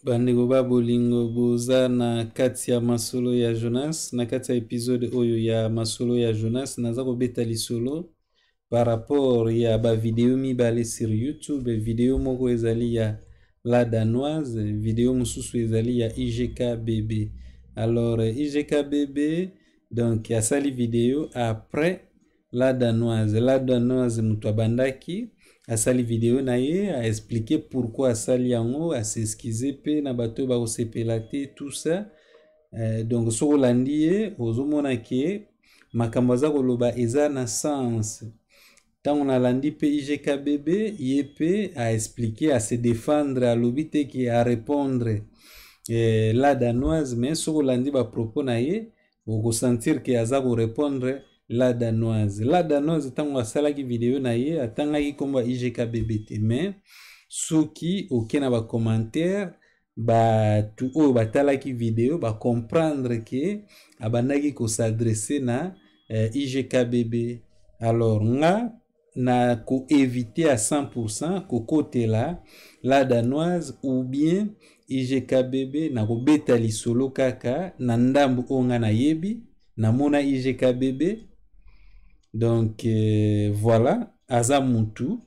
Bandeko ba bolingo, boza na kati ya masolo ya Jonas. Na kati ya episode oyo ya masolo ya Jonas, naza kobeta lisolo par rapport ya ba video mibale sur YouTube. Video moko ezali ya La Danoise, video mosusu ezali ya IGKBB. Alors IGKBB donc asali video après La Danoise. La Danoise moto abandaki asali video na ye a expliquer pourquoi asali yango, a s'excuser pe na bato oyo bakosepela te, tout ça. Donc soki olandi ye ozomona ke makambo aza koloba eza na sens. Ntango nalandi mpe IGKBB, ye mpe a expliquer, a se défendre, alobi te ke a répondre La Danoise, mais soki olandi ba propos na ye okosentir ke aza korépondre La Danoise. La Danoise ntango asalaki video na ye atangaki nkombo ya IGKBB te, mais soki oke na ba commentaire bato oyo batalaki video ba comprendre ke abandaki kosadresse na IGKBB. Alors nga na koevite à 100% kokotela La Danoise ou bien IGKBB, na kobeta lisolo kaka na ndambu oyo nga nayebi, namona IGKBB. Donc voilà, aza mutu,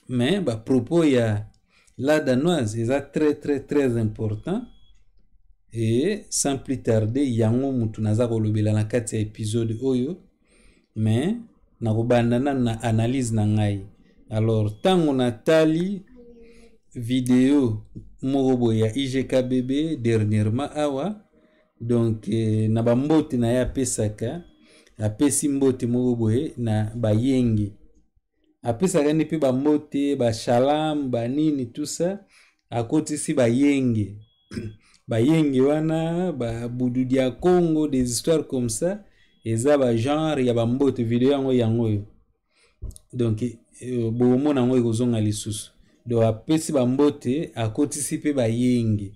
mais ba propos ya La Danoise eza très très très important et sans plus tarder yango mutu naza kolobela na kati ya épisode oyo, mais nakobanda nanu na analyse na ngai. Alors ntango natali video moko boye ya IGKBB dernièrement awa, donc na bambote na ye apesaka, apesi mbote moko boye na bayenge, apesaka nde mpe bambote bashalam banini tout ça, akotisi bayenge bayenge wana babududi ya Congo, des histoires comme ça, eza ba genre ya bambote. Video yango yango oyo, donc bomona yango ekozonga lisusu. Donc apesi bambote, akotisi mpe bayenge.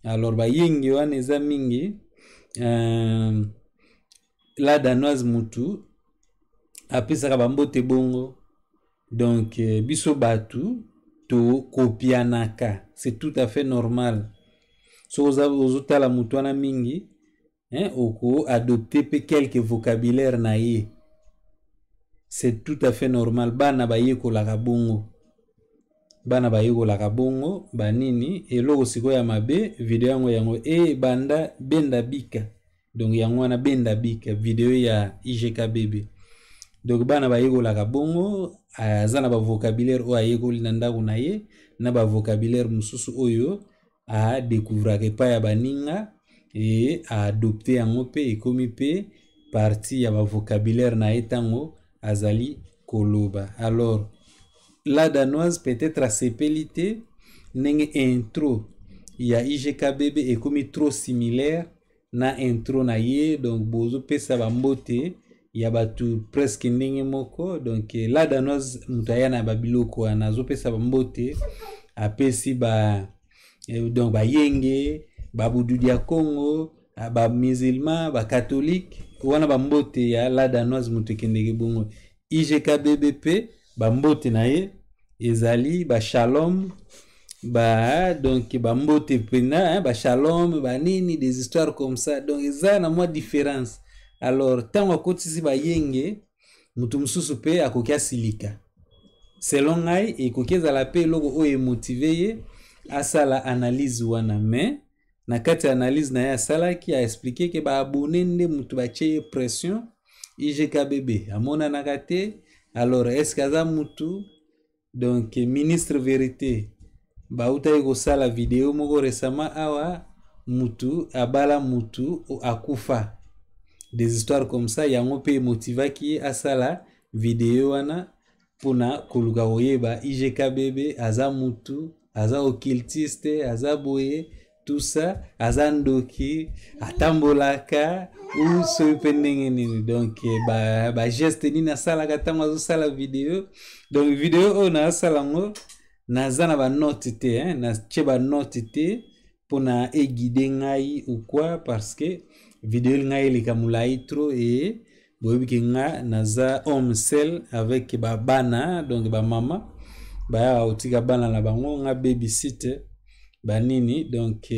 Alors bayenge wana eza mingi La Danoise mutu apesaka bambote bongo. Donc biso batu tokopianaka, c'est tout à fait normal. Soki ozotala mutu wana mingi, hein, oko adopter pe quelques vocabulaire na ye, c'est tout à fait normal. Bana bayekolaka bongo, bana bayekolaka bongo banini. Eloko sikoyo ya mabe, video yango yango e banda benda bika, donc yango wana benda bika video ya IGKBB. Donc bana bayekolaka bongo, aza na ba vocabulaire oyo ayekoli na ndako na ye, na ba vocabulaire mosusu oyo a découvraka epai ya baninga e a adopter yango mpe ekomi mpe partie ya ba vocabulaire na ye ntango azali koloba. Alors La Danoise peut-être asepeli te ndenge intro ya IGKBB ekomi trop similaire na intro na ye, donc bozopesa bambote ya bato presque ndenge moko. Donc La Danoise moto aya na babiloko wana, azopesa bambote, apesi ba donc bayenge, babududi ya Congo, ba musulman, ba catholique, wana bambote ya La Danoise moto ekendeke bongo. IGKBB mpe bambote na ye ezali ba shalom, ba donc bambote mpena, hein, ba shalom ba nini, des histoires comme ça. Donc eza na mwa différence. Alors ntango akotisi bayenge, moto mosusu mpe akoki asilika. Selon ngai ekoki ezala mpe eloko oyo emotive ye asala analyse wana, mais na kati ya analyse na ye asalaki, a expliquer ke ba abonné nde moto batie ye pression. IGKBB amonanaka te, alors est-ce que aza mutu? Donc ministre vérité bautaki kosala video moko récemment awa, mutu abala mutu akufa, des histoires comme ça. Yango mpe emotivaki ye asala video wana mpona koluka koyeba IGKBB aza mutu, aza occultiste, aza boye, tout ça, aza ndoki, atambolaka ou soki mpe ndenge nini. Donc ba geste nini asalaka ntango azosala video. Donc video oyo nazosala yango naza na banote te, hein, natie banote te mpona eguide ngai ou quoi, parce que video ngai eleka molai trop et boyebi ke nga naza homme seul avec ba bana, donc ba mama bayaka kotika bana na bango, nga babysitter. Banini, donc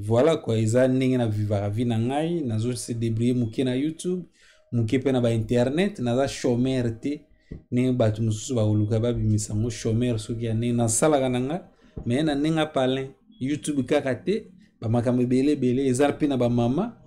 voilà quoi, eza ndenge na vivaka vie na ngai, nazo se débrouiller moke na YouTube, moke mpe na bainternet. Naza chômeur te ndenge bato mosusu bakoluka babimisa yango chômeur. Soki ya ndenge nasalaka na nga, mais na ndenge apalin YouTube kaka te, bamakambo ebele ebele eza mpe na bamama.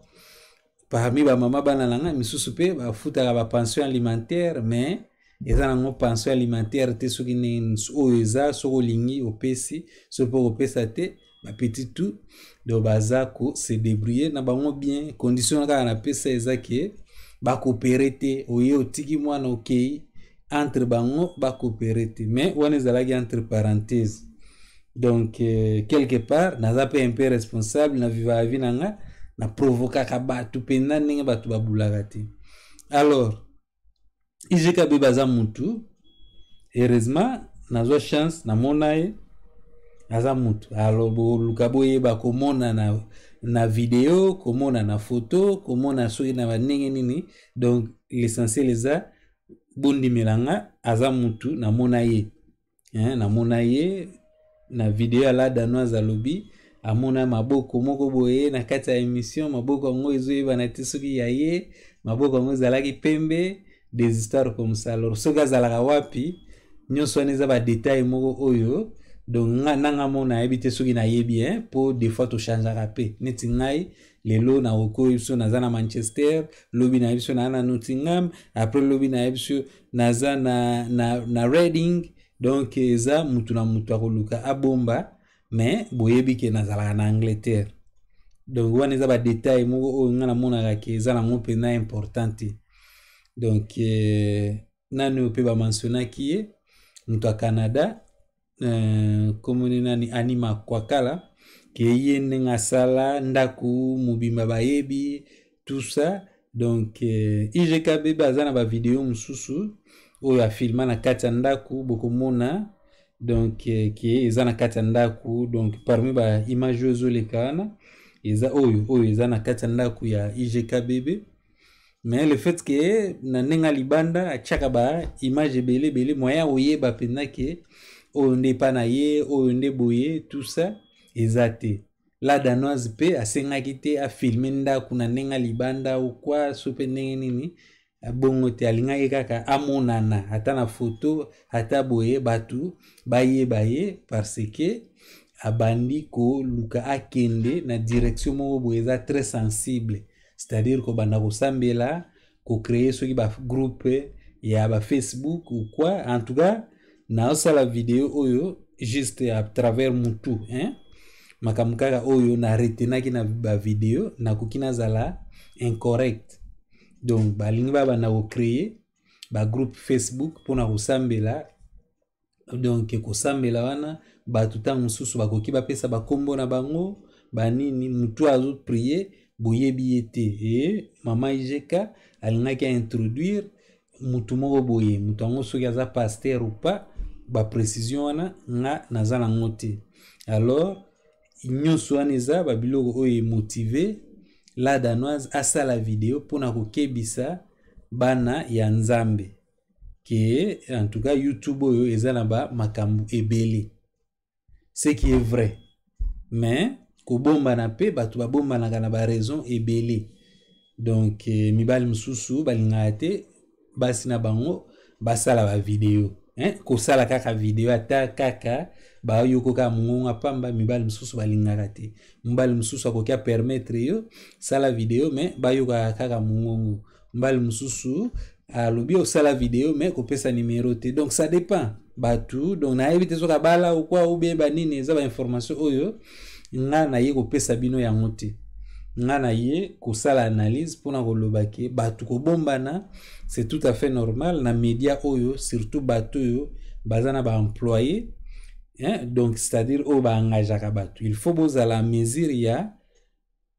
Parmi bamama, bana na ngai misusu mpe bafutaka bapension alimentaire, mais eza nango pension alimentaire te. Soki ndenge oyo eza, soki olingi opesi, soki mpe okopesa te, bapetit tout. Donc baza ko se débrouiller na bango bien. Condition kaka napesa eza ke bacoopérer te. Oye otiki mwana, okei, entre bango bacoopérer te. Mais wana ezalaki entre parenthèse. Donc quelque part naza mpe un peu responsable na vivaka vie na nga, na provokaka bato mpenza ndenge bato babulaka te. Alors IGKB baza mutu, heureusement nazwa chance namona ye, aza mutu. Alors boluka boyeba komona na video, komona na photo, komona soki na bandenge nini. Donc l'essentiel eza bondimela nga, aza mutu, namona ye, hein, namona ye na video ya La Danoise. Alobi amona maboko moko boye na kati ya émission. Maboko yango ezoyebana te soki ya ye, maboko yango ezalaki pembe, des histoires comme ça. Alors soki azalaka wapi, nyonso wana eza badetail moko oyo. Donc nga nanga mo nayebi te soki nayebi, hein, mpo des fois tochangeaka mpe. Neti ngai lelo nakoki biso naza na Manchester, lobi nayebi biso naza na Nottingham, après lobi nayebi biso naza na Reading. Donc eza mutu na mutu akoluka abomba, mais boyebi ke nazalaka na Angleterre. Donc wana eza badetail moko oyo ngai namonaka ke eza nango mpenza important te. Donc nani oyo mpe bamentionnaki ye, moto ya Canada, komoni nani, Anima Kwakala, ke ye ndenge asala ndako mobimba bayebi, tout ça. Donc IGKB aza na bavideo mosusu oyo afilma na kati ya ndako, bokomona. Donc ke eza na kati ya ndako. Donc parmi baimage oyo ezoleka wana, eza oyo eza na kati ya ndako ya IGKBB. Mais le fait ke na ndenge ya libanda atiaka baimage ebele ebele, moyen oyeba mpenza ke oyo nde epa na ye, oyo nde boye, tout ça eza te. La Danoise mpe asengaki te afilme ndako na ndenge ya libanda okwa so mpe ndenge nini bongo te. Alingaki kaka amonana ata na foto, ata boye, bato bayeba ye, parce que abandi koluka akende na direction moko boye eza très sensible, c'est-à-dire kobanda kosambela, kocréer soki bagroupe ya bafacebook ou quoi. En tout cas naosala video oyo juste à travers mutu, hein? Makambo kaka oyo na retenaki na bavideo, nakoki nazala incorrect. Donc balingi babanda kocréer bagroupe Facebook mpona kosambela. Donc kosambela wana, bato ntango mosusu bakoki bapesa bakombo na bango, banini, motu azoprier boyebi ye te. E mama IGK alingaki aintroduire mutu moko boye, mutu yango soki aza pasteur ou pas, baprécision wana nga naza nango te. Alors nyonso wana eza babiloko oyo emotive La Danoise asala video mpona kokebisa bana ya Nzambe ke en tout cas YouTube oyo eza na bamakambo ebele, ce qui est vrai. Mais kobombana mpe, bato babombanaka na baraison ebele. Donc mibali mosusu balingaka te basi na bango basala bavideo, hein? Kosala kaka video, ata kaka bayoko kaka mongongo pamba, mibali mosusu balingaka te. Mobali mosusu akoki apermettre yo sala video, mais bayokaka kaka mongongo. Mobali mosusu alobi osala video mais kopesa numero te. Donc ça dépend bato. Donc nayebi te soki abala okwa obeyeba nini. Eza bainformation oyo nga naye kopesa bino yango te. Nga na ye kosala analyse mpona koloba ke bato kobombana, c'est tout à fait normal na média oyo, surtout bato oyo baza na baemployé, hein? Donc c'est-à-dire oyo baengageaka bato, il faut bozala mesure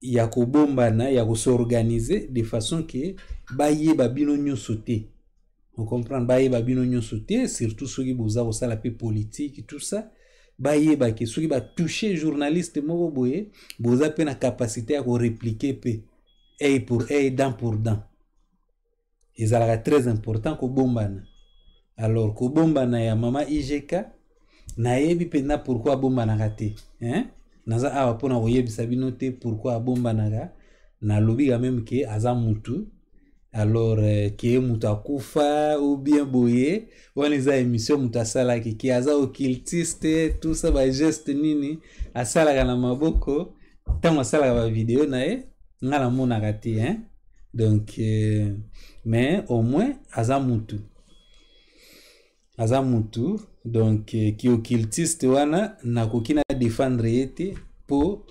ya kobombana, ya kos'organiser de façon ke bayeba bino nyonso te. Ocomprendre, bayeba bino nyonso te, surtout soki boza kosala mpe politique, tout ça. Bayeba ke soki batouche journaliste moko boye, boza mpe na capacité ya korépliquer mpe, œil pour œil, dent pour dent. Ezalaka très important kobombana. Alors kobombana ya mama IGK, nayebi mpenza pourquoi abombanaka te, hein? Naza awa mpona koyebisa bino te pourquoi abombanaka. Nalobi quand même ke aza mutu, alors ke mutu akufa ou bien boye, wana eza émission mutu asalaki ke aza occultiste, tout ça, bageste nini asalaka na maboko ntango asalaka bavideo na ye, nga namonaka te, hein? Donc mais au moins aza mutu, aza mutu. Donc ki occultiste wana nakoki na défendre ye te mpo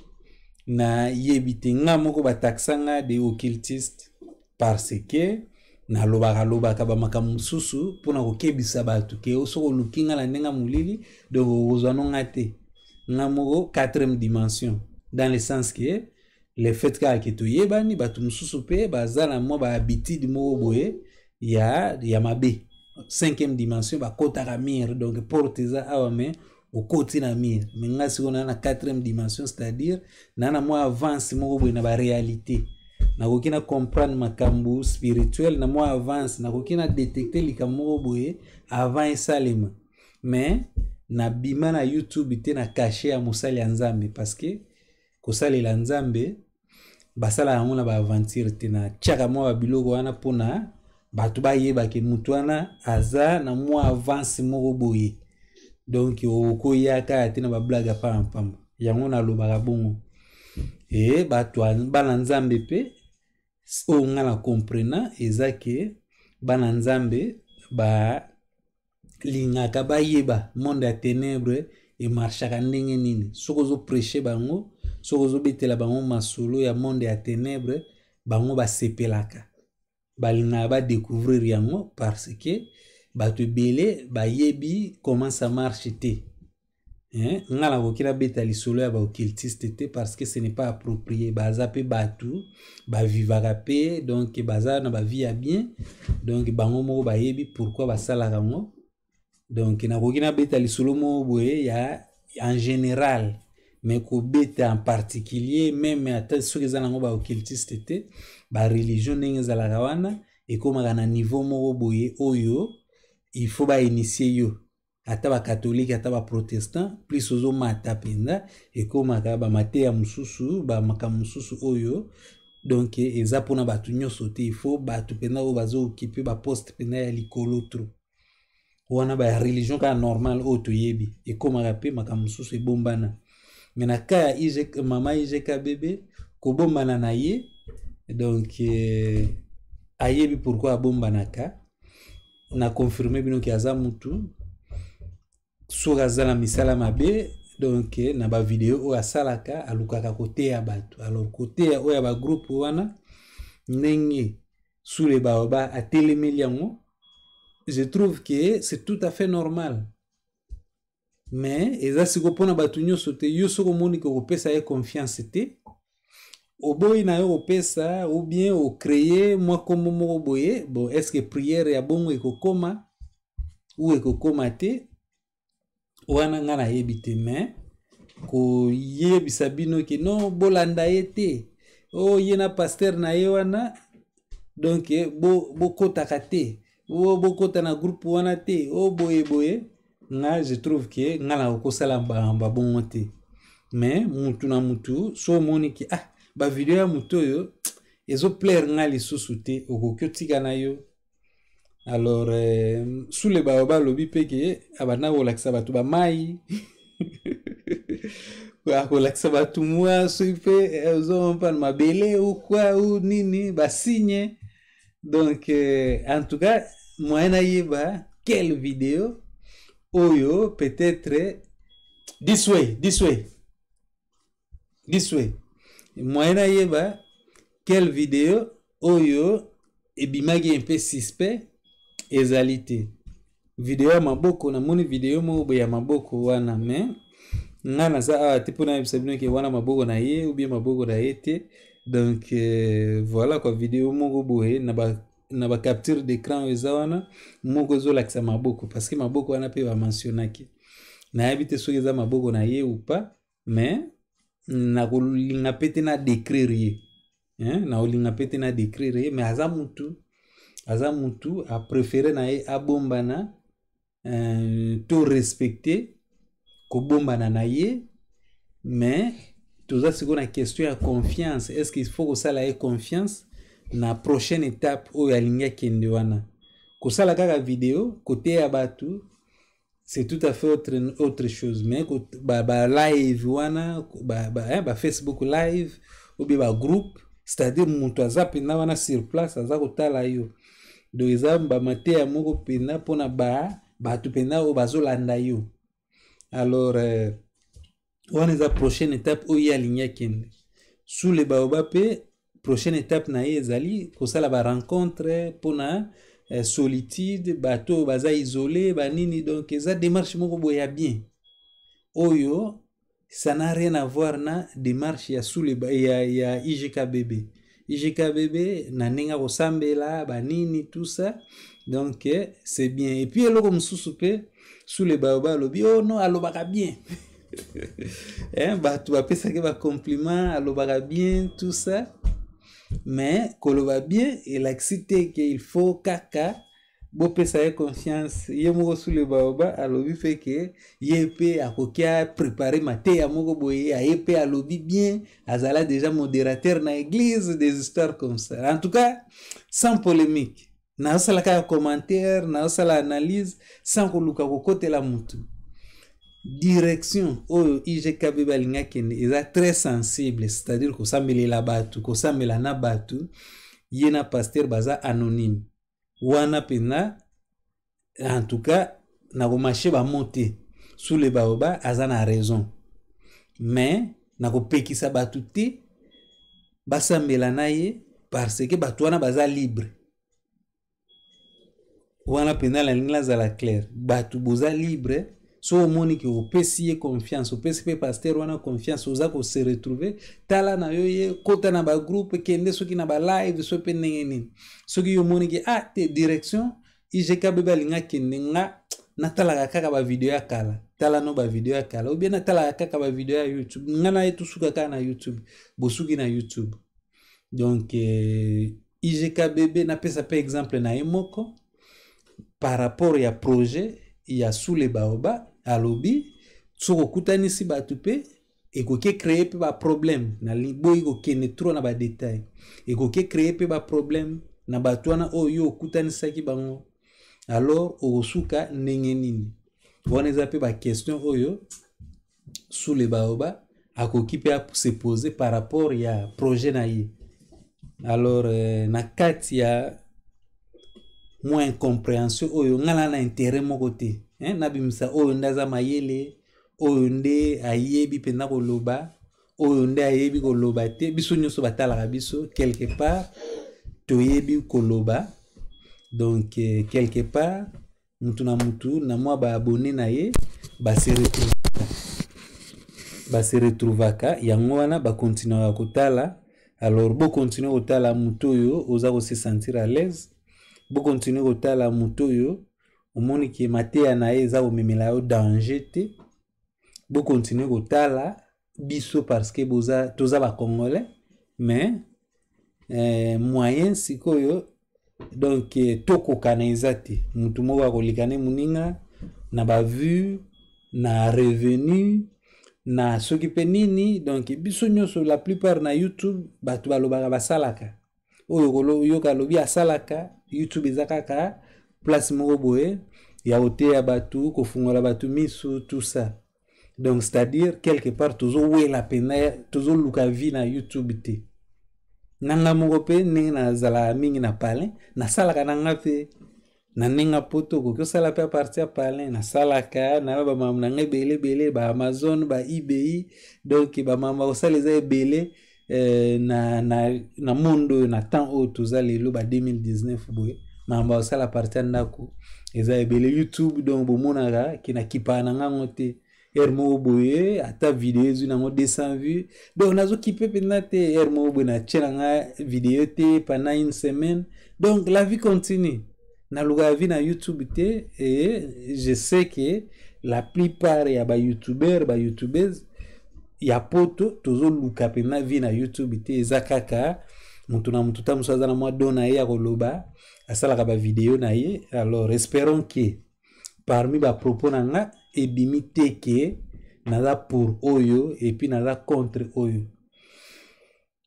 nayebi te. Nga moko bataxa nga de occultiste parce que nalobaka lobaka bamakambo mosusu mpona kokebisa bato ke soki oluki nga na ndenge ya molili, donc okozwa no nga te. Nga moko quatrième dimension, dans le sens que le fait kaka ke toyebani, bato mosusu mpe baza na mwa bahabitude moko boye ya mabe. Cinquième dimension bakotaka mur, donc porte eza awa mais okoti na mur. Mais nga sikoyo naa na quatrième dimension, c'est-à-dire naa na mwa avance moko boye na baréalité. Nakoki na comprendre makambo spirituel na mwa avance, nakoki na détecter likambo moko boye avant esalema. Mais nabima na YouTube te na cachet ya mosali ya Nzambe, parce que kosalela Nzambe basala yango na baaventure te. Natiaka mwa babiloko wana mpona bato bayebake motu wana aza na mwa avance moko boye. Donc okoya kaka te na bablague ya pambapamba. Yango nalobaka bongo. E bato bana Nzambe mpe, oyo nga na comprena eza ke bana Nzambe balingaka bayeba monde ya ténèbre emarchaka ndenge nini. Soki ozoprêche bango, soki ozobetela bango masolo ya monde ya ténèbre, bango basepelaka, balingaka badécouvrir yango, parce que bato ebele bayebi comment ça marche te. Nga nakoki nabeta lisolo ya baoccultiste te parce que ce n'est pas approprié. Baza mpe bato bavivaka mpe, donc baza na bavie ya bien, donc bango moko bayebi pourquoi basalaka yango. Donc nakoki nabeta lisolo moko boye ya en général, mais kobeta en particulier, même ata soki eza nango baoccultiste te, bareligion ndenge ezalaka wana ekomaka na niveau moko boye oyo il faut bainitie yo. Ata bacatholique, ata baprotestant, plus ozomata mpenza, ekomaka bamateya mosusu, bamakambo mosusu oyo donc eza mpona bato nyonso te. Il faut bato mpenza oyo bazooccuper baposte mpenza ya likolo trop. Wana bareligion kaka normal oyo toyebi ekomaka mpe makambo mosusu ebombana. Mais na ka ya IGK, mama IGKBB, kobombana na ye, donc ayebi pourquoi abombanaka. Na confirme bino ke aza mutu, soki aza na misala mabe, donc na bavideo oyo asalaka alukaka koteya bato. Alors koteya oyo ya bagroupe wana, ndenge Sule Baoba atelemeli yango, je trouve que c'est tout à fait normal. Mais eza sikoyo mpona bato nyonso te. Yo soki omoni ke kopesa ye confiance te, oboyi na yo kopesa, ou bien ocréer mwa nkombo moko boye. Bon, est ce que prière ya bongo ekokoma ou ekokoma te, wana nga nayebi te. Mais koyebisa bino ke non, bolanda ye te, o ye na pasteur na ye wana, donc bokotaka te, o bokota na groupe wana te, o boye boye, nga je trouve ke nga na kokosala bamba bongo te. Mais mutu na mutu, so omoni ke ah, bavideo ya mutu oyo ezoplaire nga lisusu te, okoki otika na yo. Alors Sule bayo balobi mpe ke abanda kolakisa bato bamai, akolakisa bato mwa soki mpe ozompa mabele ou quoi ou nini, basigne. Donc en tout cas moyen nayeba quelle vidéo oyo, peut-être this way, this way, this way, moyen nayeba quelle vidéo oyo ebimaki un peu suspect ezali te. Video ya maboko, namoni video moko boye ya maboko wana, mais nga naza awa te mpona yebisa bino ke wana maboko na ye ou bien maboko na ye te. Donc voilà quoi, video moko boye na bacapture d'écran oyo eza wana, moko ezolakisa maboko, parce que maboko wana mpe bamentionnaki. Nayebi te soki eza maboko na ye ou pas, mais nakolinga mpe te na décrire ye, hein? Nakolinga mpe te na décrire ye, mais aza mutu, aza mutu apréféré na ye abombana, to respecte kobombana na ye. Mais toza sikoyo na question ya confiance. Est ce qu'il faut kosala ye confiance na prochaine étape oyo alingi akende wana? Kosala kaka video, koteya bato, c'est tout à fait autre chose. Mais ba, ba live wana, ba Facebook live ou bien ba groupe, c'est-à-dire moto aza mpenza wana sur place, aza kotala yo. Donc eza bamateya moko mpenza mpona bato mpenza oyo bazolanda yo. Alors wana eza prochaine étape oyo ye alingi akende. Sous le baobab mpe, prochaine étape na ye ezali kosala barencontre mpona solitude, bato oyo baza isolé, banini. Donc eza démarche moko boye ya bien oyo ça n'a rien à voir na démarche ya sous le ya IGKBB. IGKBB na ndenge ya kosambela, banini, tout ça. Donc c'est bien. Et puis eloko mosusu mpe, sous le baobab alobi: "Oh non, alobaka bien." Hein, bato bapesaki bacompliment, alobaka bien, tout ça. Mais koloba bien elakisi te ke il faut kaka bopesa ye confiance. Ye moko sous le baobab alobi mpe ke ye mpe akoki aprépare mateya moko boye, aye mpe alobi bien, azala déjà modérateur na église, des histoires comme ça. En tout cas, sans polémique, nazosala kaka commentaire, nazosala analyse sans koluka kokotela mutu. Direction oyo IGKB balingi akende eza très sensible, c'est-à-dire kosambelela bato, kosambela na bato, ye na pasteur baza anonyme wana mpenza. En tout cas, nakomâcher bamots te. Sous le baobab aza na raison, mais nakopekisa bato te basambela na ye, parce que bato wana baza libre. Wana mpenza nalingi nazala clair: bato boza libre. So omoni ke opesi ye confiance, opesi mpe pasteur wana confiance, oza kose retrouver, tala na yo ye, kota na bagroupe, kende soki na balive, so mpe ndenge nini. Soki yo omoni ke ah te, direction IGKB balingi akende, nga natalaka kaka bavideo ya kala, tala no bavideo ya kala, ou bien natalaka kaka bavideo ya YouTube, nga na ye tosuka kaka na YouTube, bosuki na YouTube. Donc IGKBB, napesa mpe exemple na ye moko par rapport ya projet ya sous le baobab. Alobi soki okutanisi bato mpe ekoki créer mpe baproblème. Boyi kokende trop na badetail. Ekoki créer mpe baproblème na bato wana oyo yo okutanisaki bango. Alors okosuka ndenge nini? Wana eza mpe baquestion oyo sous le baobab akoki mpe se poser par rapport ya projet na ye. Alors na kati ya mwa incompréhension oyo, ngai na intérêt moko te, hein? Nabimisa oyo nde aza mayele, oyo nde ayebi mpenza koloba, oyo nde ayebi koloba te. Biso nyonso batalaka biso, quelque part toyebi koloba. Donc quelque part mutu na mutu na mwa baabonnés na ye base retrouvaka. Yango wana bakontinuaka kotala. Alors bokontinue kotala motu oyo oza kose sentir à l'aise, bokontinue kotala motu oyo omoni ke mateya na ye eza komemela yo danger te. Bokontinue kotala biso parce que boza, toza bacongolais. Mais moyen sikoyo, donc tokokana eza te. Motu moko akoleka ne moninga na bavue, na revenu, na soki mpe nini. Donc biso nyonso, la plupart na YouTube, bato balobaka basalaka oyo yoka alobi asalaka YouTube. Eza kaka place moko boye ya koteya bato, kofungola bato misu, tout ça. Donc c'est-à-dire quelque part tozowela mpenza, tozoluka vie na YouTube te. Na nga moko mpe, ndenge nazalaka mingi na palin, nasalaka na nga mpe na ndenge poto. Okoki osala mpe à partir ya palin. Nasalaka na bamambo na ngai ebele ebele, baAmazon, ba eBay. Donc bamambo kosala eza ebele na monde oyo, na temps oyo toza lelo, ba 2019 boye, makambo ya kosala à partir ya ndako eza ebele. YouTube, donc bomonaka ke nakipaka na ngango te. Heure moko boye, ata video ezwi nango 200 vues, donc nazokipe mpenza te. Heure moko boye natie na nga video te pendant une semaine. Donc la vie continue. Nalukaka vie na YouTube te. Et je sais que la plupart ya bayoutubeur, bayoutubeuse ya poto, tozoluka mpenza vie na YouTube te. Eza kaka motu na motu ta mosu aza na mwa don na ye ya koloba, asalaka bavideo na ye. Alors espérons que parmi bapropos na nga ebimi te ke Naza pour oyo et puis naza contre oyo.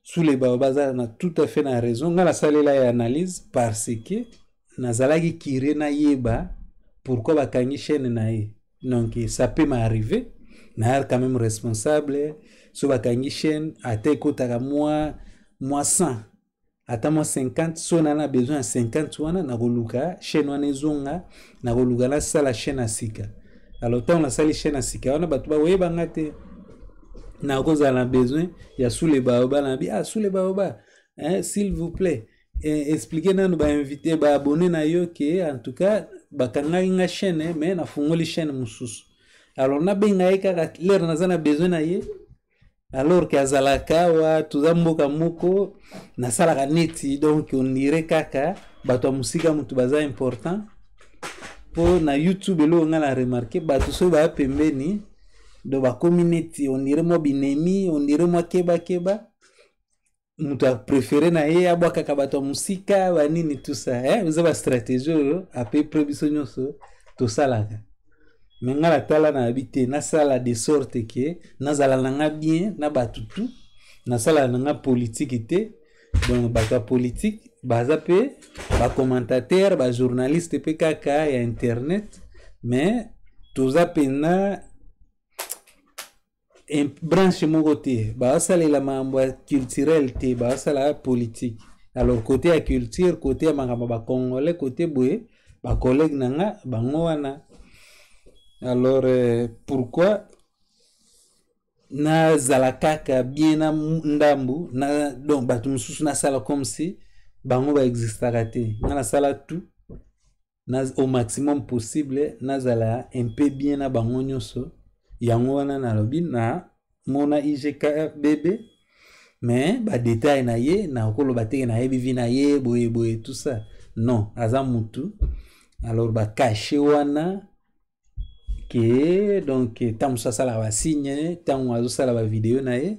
Sous les baobab aza na tout à fait na raison. Nga nasalela ye analyse parce que nazalaki curieux nayeba pourquoi bakangi chaîne na ye. Donc ça peut m'arriver, naya quand même responsable. So bakangi chaîne, ata ekotaka mwa 100, ata mwa 50, so na na besoin ya 50 wana, nakoluka chaîne wana ezonga, nakoluka nasala chaîne ya sika. Alors ntango nasali chaîne ya sika wana, bato bakoyebanga te, nakozala na besoin ya Sous les Baobab. Na bi ah, Sous les Baobab, hein, s'il vous plaît, expliquer nanu bainvité, baabonné na yo ke en tout cas bakangaki nga chaîne, mais nafungoli chaîne mosusu. Alors nabenga ye kaka l'heure naza na besoin na ye, alors ke azalaka awa, toza mboka moko. Nasalaka neti, donc on dirait kaka bato ya mosika motu baza important. Mpo na YouTube, eloko nga na remarquer, bato soki baya pembeni, donc bakomi neti on dirait mwa binemi, on dirait mwa kebakeba. Moto apréféré na ye abwakaka bato ya mosika, banini, tout ça, eh? Eza bastratégie oyo à peu près biso nyonso tosalaka. Me nga natala, nayebi te, nasala de sorte ke nazala na nga bien na bato tu. Nasala na nga politike te. Donc bato ya politike baza mpe bacommentateur, bajournaliste mpe kaka ya internet, mais toza mpenza branche moko te. Baosalela makambo ya culturel te, baosala politique. Alors côté ya culture, côté ya makambo ya bacongolais, côté boye, bacollègue na nga bango wana. Alors pourquoi nazala kaka bien na ndambu na, donc bato mosusu nasala comme si bango baexistaka te? Nga nasala tout na, au maximum possible, nazala un peu bien na bango nyonso. Yango wana nalobi na mona IGKBB, mais badetail na ye nakoloba teke nayebi vie na ye boye boye, tout ça, non. Aza mutu, alors bacache wana ke donc ntango mosusu asalaka basigne ntango azosala bavideo na ye,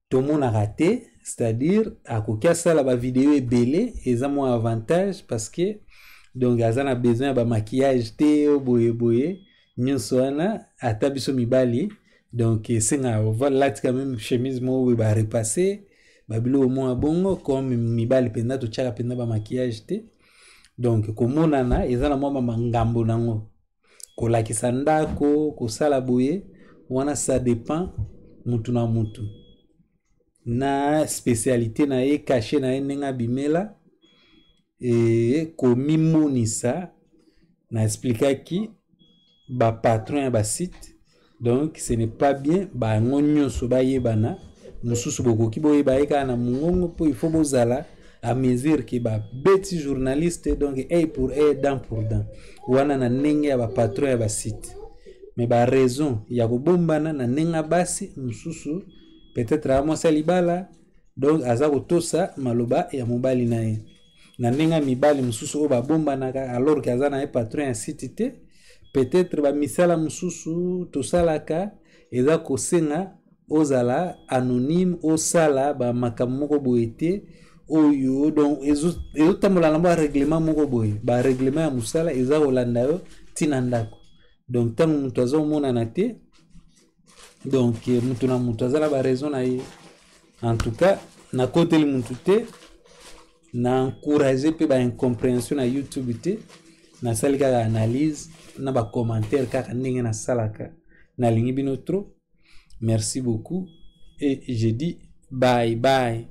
tomonaka te. C'est-à-dire akoki asala bavideo ebele, eza mwa avantage parce que donc aza na besoin ya bamaquillage te, boye boye nyonso wana. Ata biso mibali, donc esengaka lati quand même chemise moko boye, barepasse babiloko moko ya bongo. Comme mibali mpenza totiaka mpenza bamaquillage te, donc komonana eza na mwa bangambo nango, kolakisa ndako, kosala boye wana, ça dépend mutu na mutu na spécialité na ye, cachet na ye, ndenge abimela e komimonisa. Na explikaki bapatron ya basite, donc ce n'est pas bien bango nyonso bayebana. Mosusu bokoki boyeba ye kaka na mongongo, mpo il faut bozala à mesure ke babeti journaliste, donc œil pour œil, dent pour dent wana na ndenge ya bapatron ya basite. Mais baraison ya kobombana na ndenge ya basi mosusu, peut-être aya mwasi ya libala, donc aza kotosa maloba ya mobali na ye. Na ndenge ya mibali mosusu oyo babombanaka alors ke aza na ye patron ya site te, peut-être bamisala mosusu tosalaka eza kosenga ozala anonyme, osala bamakambo moko boye te oyo donc ezotambola na mwa règlement moko boye. Barèglement ya mosala eza kolanda yo ntina ndako. Donc ntango moto azomonana te, donc moto na moto aza na baraison na ye. En tout cas nakoteli motu te, na encourage mpe baincompréhension na YouTube te. Nasali kaka analyse na bacommentaire kaka ndenge nasalaka. Nalingi bino trop, merci beaucoup et je dis bye bye.